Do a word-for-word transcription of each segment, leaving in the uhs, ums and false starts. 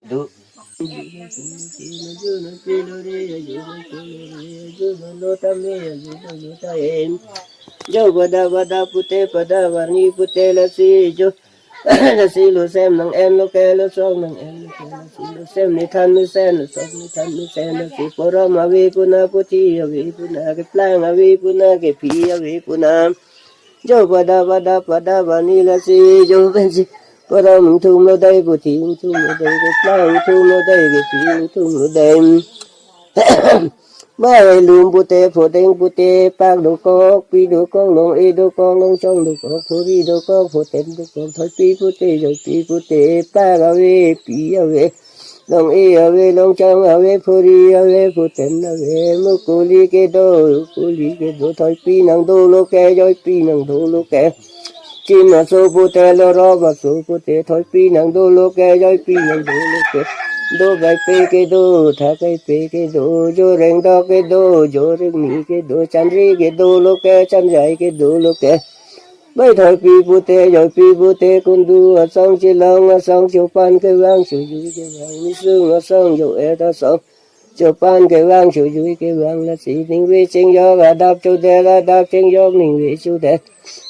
Jo pada pada pute pada varni pute lasi jo. Lasi lusem nang-en loke, lusong nang-en loke, lasi lusem nithan mesen, lusong nithan mesen, lasi porom ave puna, puthi ave puna, keplang ave puna, kephi ave puna. Jo pada pada pada varni lasi jo pensi porom ingthum lodei, puthi ingthum lodei, keplang ingthum lodei, kephi ingthum lodei. Bai lum pute, phodeng pute, pak dokok, pi dokok, long-e dokok, longchong dokok, phuri dokok, photen dokok, thoipi pute, joipi pute, pak ave, pi ave, long-e ave, longchong ave, phuri ave, photen ave, mukuli kedo, ukuli kedo, thoipi nangdo loke, joipi nangdo loke. Chin aso pute, lorop aso pute, thoipi nangdo loke, joipi nangdo loke. Do baipe kedo, thak baipe kedo, joreng dok kedo, joreng ni kedo, chanri kedo loke, chanjai kedo loke. Bai thoipi pute, joipi pute, kundu asong, chilong asong, chopan kevang, chojui kevang, nisung asong, jo-et asong, chopan kevang, chojui kevang, lasi ningve chengjok, adap chodet, adap chengjok, ningve chodet.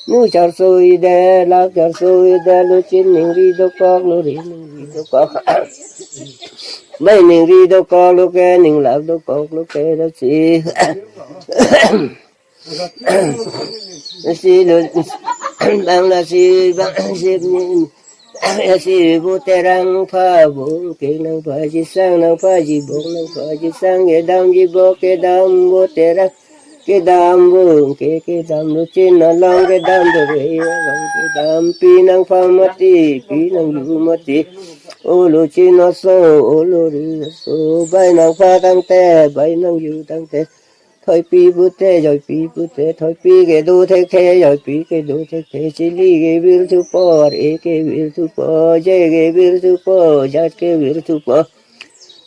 Nu charso idet, lak charso idet, luchin ningri dokok, lori ningri dokok. Bai ningri dokok loke, ninglak dokok loke, lasi. Lasi lu, bang lasi, bang lasi, lasi pute nangpha bung ke, nangpha jisang, nangpha jibok, nangpha jisang kedam, jibok kedam, pute nang kedam, bung ke kedam, luchin along kedam, dore along kedam, pi nangpha mati, pi nangju mati. O luchin aso, o lori aso, bai nangpha tangte, bai nangju tangte. Thoipi pute, joipi pute, thoipi kedo thekthe, joipi kedo thekthe, chili kevir thupo, ar-e kevir thupo, je kevir thupo, jat kevir thupo.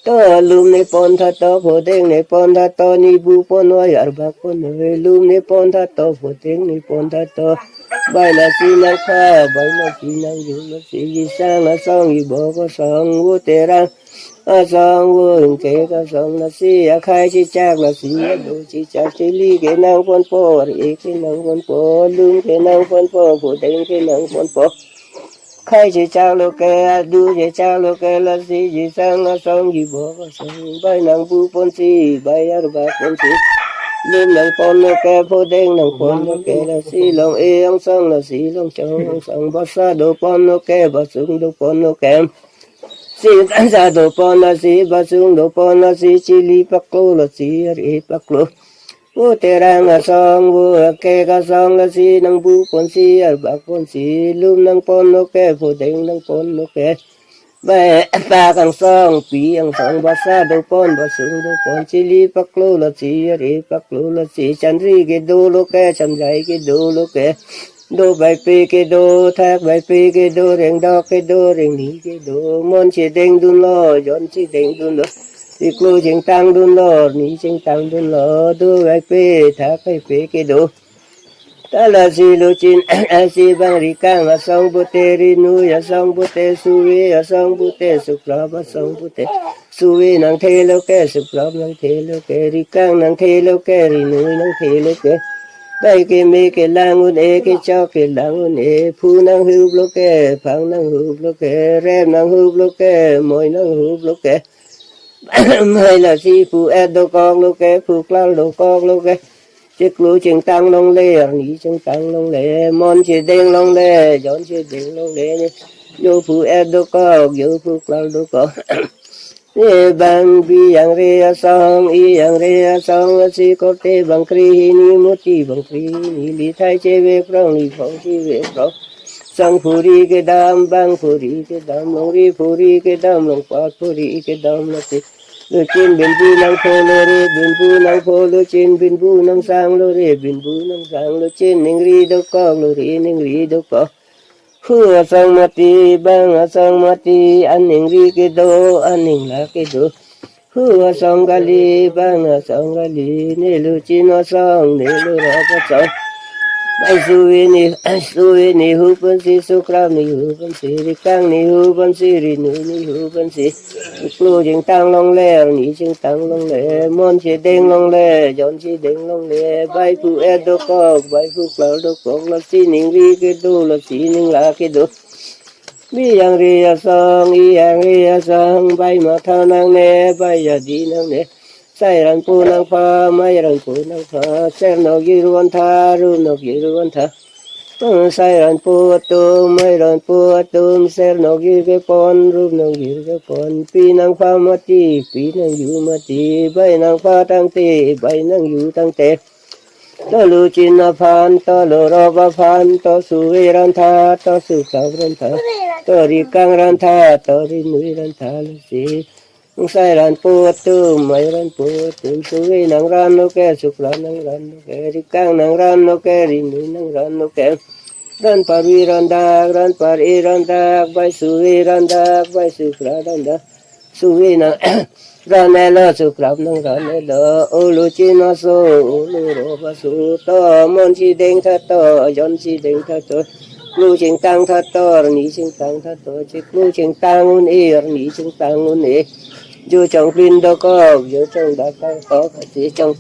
To lum nepon tha to, phodeng nepon tha to, nibu pon oi, arbak pon oi, lum nepon tha to, phodeng nepon tha to. Bai lasi nangpha, bai lasi nangju, lasi jisang asong, jibok asong, pute nang asong, vun ke asong, lasi akhai chichak, lasi ado chichak, chili kenangponpo, ar-e kenangponpo, lum kenangponpo, phodeng kenangponpo. Khai chichak loke, adu chichak loke, lasi jisang asong, jibok asong, bai nangbu ponsi, bai arbak ponsi. Lum nangpon loke, phodeng nangpon loke, lasi long-e angsong, lasi longchong angsong, basa dopon loke, basung dopon loke. Si kansa dopon, lasi basung dopon, lasi chili paklo, lasi ar-e paklo. Pute nang asong, vun ke asong, lasi nangbu ponsi, arbak ponsi, lum nangpon loke, phodeng nangpon loke. Bai pak angsong, pi angsong, basa dopon, basung dopon, chili paklo, lasi ar-e paklo, lasi chanri kedo loke, chanjai kedo loke. Do baipe kedo, thak baipe kedo, reng dok kedo, reng ni kedo, mon chedeng dunlo, jon chedeng dunlo, chiklo chingtang dunlo, ni chingtang dunlo, do baipe, thak baipe kedo. Ta lasi luchin asi bang rikang asong pute, rinui asong pute, suve asong pute, suprap asong pute. Suve nangthe loke, suprap nangthe loke, rikang nangthe loke, rinui nangthe loke. Bai keme kelang un-e, kechok kelang un-e, phu nanghup loke, phang nanghup loke, rep nanghup loke, moi nanghup loke. Mai lasi phu-et dokok loke, phu klal dokok loke. Chiklo chingtang longle, arni chingtang longle, mon chedeng longle, jon chedeng longle. Jo phu-et dokok, jo phu klal dokok. Ne bang bi angre asong, i angre asong, lasi korte bang krehini, moti bang krehini, lithai chevek prong, liphong chevek prong. Song phuri kedam, bang phuri kedam, longri phuri kedam, longpat phuri kedam, lasi. Luchin binbu nangpho, lori binbu nangpho, luchin binbu nangsang, lori binbu nangsang, luchin ningri dokok, lori ningri dokok. Hu asong mati, bang asong mati, an ningri kedo, an ninglak kedo. Hu asong kali, bang asong kali, ne luchin asong, ne lorop asong. Bai suvi ni, suvi ni hu pensi, sukra ni hu pensi, rikang ni hu pensi, rinu ni hu pensi. Klu chingtang longle, arni chingtang longle, mon chedeng longle, jon chedeng longle, bai phu-et dokok, bai phu-klar dokok, lasi ningri kedo, lasi ningla kedo. Biyangri asong, iyangri asong, bai matha nangne, bai jadi nangne. Sairan pu nangpha, mairan pu nangpha, ser nokjir vantha, rup nokjir vantha. Sairan pu atum, mairan pu atum, ser nokjir kepon, rup nokjir kepon, pi nangpha mati, pi nangju mati, bai nangpha tangte, bai nangju tangte. To lu chin aphan, to lu rop aphan, to suvi rantha, to suklap rantha, to rikang rantha, to rinui rantha, lasi. Sairan pu atum, mairan pu atum, suvi nangran loke, suklap nangran loke, rikang nangran loke, rinui nangran loke. Ran parvi randak, ran par-i randak, bai suvi randak, bai suklap randak. Suvi nangran-et lo, suklap nangran-et lo, ulu chin aso, ulu rop aso, to mon chedeng tha to, jon chedeng tha to, klu chingtang tha to, arni chingtang tha to, chiklu chingtang un-e, arni chingtang un-e. Jo chongplin dokok, jo chongdak dokok, ati chong,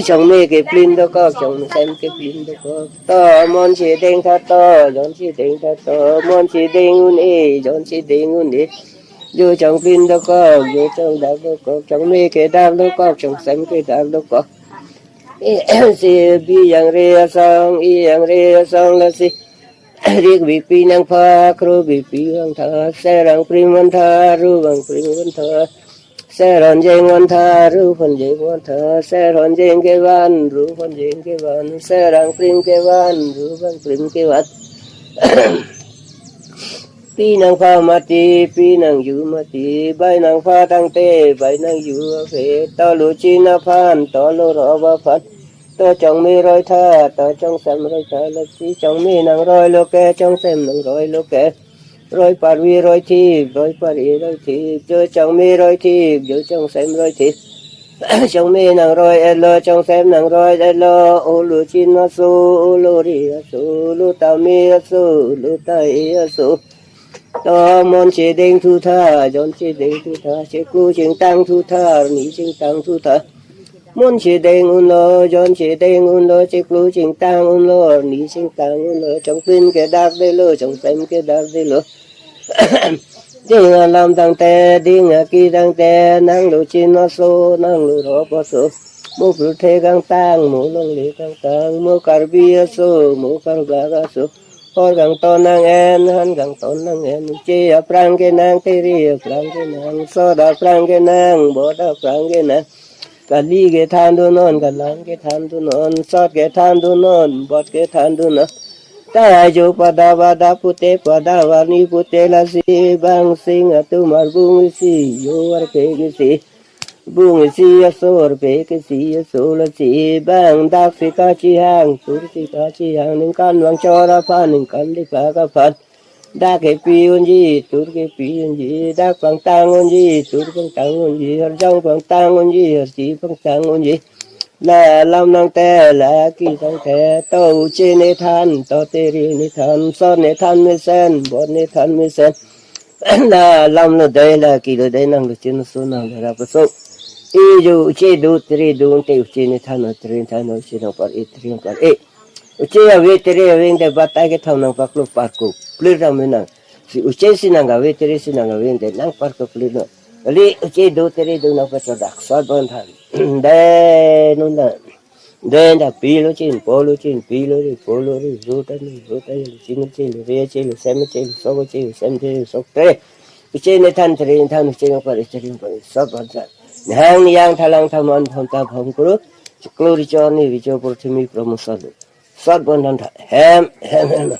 chongme keplin dokok, chongsem keplin dokok. To mon chedeng tha to, jon chedeng tha to, mon chedeng un-e, jon chedeng un-e. Jo chongplin dokok, jo chongdak dokok, chongme kedak dokok, chongsem kedak dokok. Si biyangri asong, iyangri asong, lasi. Rik bikpi nangpha, kro bikpi vantha, ser angprim vantha, rup angprim vantha, ser honjeng vantha, rup honjeng vantha, ser honjeng kevan, rup honjeng kevan, ser angprim kevan, rup angprim kevan. Pi nangpha mati, pi nangju mati, bai nangpha tangte, bai nangju ave, to lu chin aphan, to lu rop aphan, to chongme roi tha, to chongsem roi tha, lasi chongme nangroi loke, chongsem nangroi loke. Roi parvi roi thip, roi par-i roi thip, jo chongme roi thip, jo chongsem roi thip. Chongme nangroi-et lo, chongsem nangroi-et lo, ulu chin aso, ulu ri aso, ulu tame aso, ulu ta-e aso. To mon chedeng thu tha, jon chedeng thu tha, chiklu chingtang thu tha, arni chingtang thu tha. Mon chedeng un lo, jon chedeng un lo, chiklu chingtang un lo, arni chingtang un lo, chongplin kedak det lo, chongsem kedak det lo. Ding alam tangte, ding aki tangte, nang lu chin aso, nang lu rop aso. Mo pulthe kangtang, mo longle kangtang, mo Karbi aso, mo Kargak aso. Hor kangton nang-en, han kangton nang-en, uche aphrang kenang, tiri aphrang kenang, sot aphrang kenang, bot aphrang kenang. Kali kethan dunnon, kalang kethan dunnon, sot kethan dunnon, bot kethan dunnon. Ta jo pada pada pute pada warni pute, lasi bang sing atum arbung isi, jo arpek isi. Bung isi aso, arpek isi aso, lasi bang dak si kachihang, tur si kachihang, ningkan vangchor aphan, ningkan dipak aphan. Dak kepi unji, tur kepi unji, dak pangtang unji, tur pangtang unji, arjong pangtang unji, arsi pangtang unji. La lam nangte, la ki nangte, to uche nethan, to tiri nethan, sot nethan mesen, bot nethan mesen. La lam lo dei, la ki lo dei, nang lu chin aso, nang lu rop aso. E jo uche do, tiri do, te uche nethan, tiri nethan, uche nangpar-e, tiri nangpar-e. Uche ave, tiri ave, te batai kethom nangpaklo parko, plir nang menang. Si uche si nang ave, tiri si nang ave, te nangparko plir no. Kali uche do, tiri do, nangpachodak, sot bon than. Dei non na. Dei ta pi lo chin, po lo chin, pi lo ri, po lo ri, ru ta ni, ru ta ni, chin che lo, re che lo, sem che lo, sok che lo, sem che lo, sok tre. Uche nethan, tiri nethan, uche nangpar-e, tiri nangpar-e, sot bon than. Nihang niyang thalang thamon, thom ta phom kuru, chiklo ri chor ni ri chor purthimi promotion lo. Sot bon than tha, hem, hem, hem.